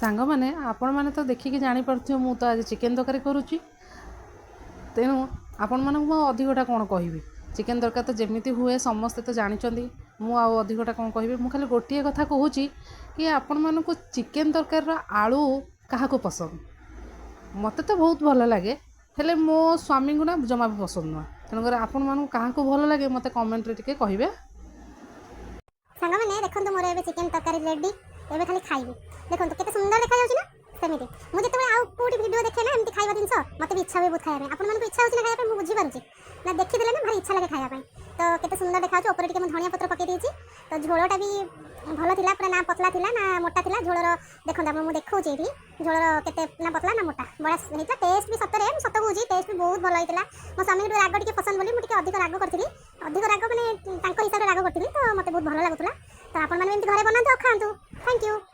ସାଙ୍ଗମାନେ, ଆପଣମାନେ ତ ଦେଖିକି ଜାଣିପାରୁଥିବେ, ମୁଁ ତ ଆଜି ଚିକେନ୍ ତରକାରୀ କରୁଛି। ତେଣୁ ଆପଣମାନଙ୍କୁ ମୁଁ ଅଧିକଟା କ'ଣ କହିବି? ଚିକେନ୍ ତରକାରୀ ତ ଯେମିତି ହୁଏ ସମସ୍ତେ ତ ଜାଣିଛନ୍ତି। ମୁଁ ଆଉ ଅଧିକଟା କ'ଣ କହିବି? ମୁଁ ଖାଲି ଗୋଟିଏ କଥା କହୁଛି କି ଆପଣମାନଙ୍କୁ ଚିକେନ୍ ତରକାରୀର ଆଳୁ କାହାକୁ ପସନ୍ଦ? ମୋତେ ତ ବହୁତ ଭଲ ଲାଗେ, ହେଲେ ମୋ ସ୍ୱାମୀଙ୍କୁ ନା ଜମା ବି ପସନ୍ଦ ନୁହେଁ। ତେଣୁକରି ଆପଣମାନଙ୍କୁ କାହାକୁ ଭଲ ଲାଗେ, ମୋତେ କମେଣ୍ଟରେ ଟିକେ କହିବେ। ସାଙ୍ଗମାନେ, ଦେଖନ୍ତୁ, ମୋର ଏବେ ଚିକେନ୍ ତରକାରୀ ରେଡି। ଏବେ ଖାଲି ଖାଇବି। ଦେଖନ୍ତୁ, କେତେ ସୁନ୍ଦର ଦେଖାଯାଉଛି ନା? ସେମିତି ମୁଁ ଯେତେବେଳେ ଆଉ କୋଉଠି ଭିଡ଼ିଓ ଦେଖେ ନା ଏମିତି ଖାଇବା ଜିନିଷ, ମୋତେ ବି ଇଚ୍ଛା ହୁଏ ବହୁତ ଖାଇବା ପାଇଁ। ଆପଣମାନଙ୍କୁ ଇଚ୍ଛା ହେଉଛି ନା ଖାଇବା ପାଇଁ? ମୁଁ ବୁଝିପାରୁଛି ନା, ଦେଖିଦେଲେ ନା ଭାରି ଇଚ୍ଛା ଲାଗେ ଖାଇବା ପାଇଁ। ତ କେତେ ସୁନ୍ଦର ଦେଖାଯାଉଛି। ଉପରେ ଟିକେ ମୁଁ ଧନିଆ ପତ୍ର ପକାଇ ଦେଇଛି। ତ ଝୋଳଟା ବି ଭଲ ଥିଲା ପୁରା, ନା ପତଲା ଥିଲା ନା ମୋଟା ଥିଲା ଝୋଳର। ଦେଖନ୍ତୁ ଆପଣ, ମୁଁ ଦେଖାଉଛି ଏଇଠି ଝୋଳର କେତେ ନା ପତଲା ନା ମୋଟା, ବଢ଼ିଆ ହେଇଥିଲା। ଟେଷ୍ଟ ବି, ସତରେ ମୁଁ ସତ କହୁଛି, ଟେଷ୍ଟ ବି ବହୁତ ଭଲ ହେଇଥିଲା। ମୋ ସ୍ୱାମୀଙ୍କୁ ଟିକେ ରାଗ ଟିକେ ପସନ୍ଦ ବୋଲି ମୁଁ ଟିକେ ଅଧିକ ରାଗ କରିଥିଲି। ଅଧିକ ରାଗ ମାନେ ତାଙ୍କ ହିସାବରେ ରାଗ କରିଥିଲି। ତ ମୋତେ ବହୁତ ଭଲ ଲାଗୁଥିଲା। ତ ଆପଣମାନେ ଏମିତି ଘରେ ବନାନ୍ତୁ ଆଉ ଖାଆନ୍ତୁ। Thank you.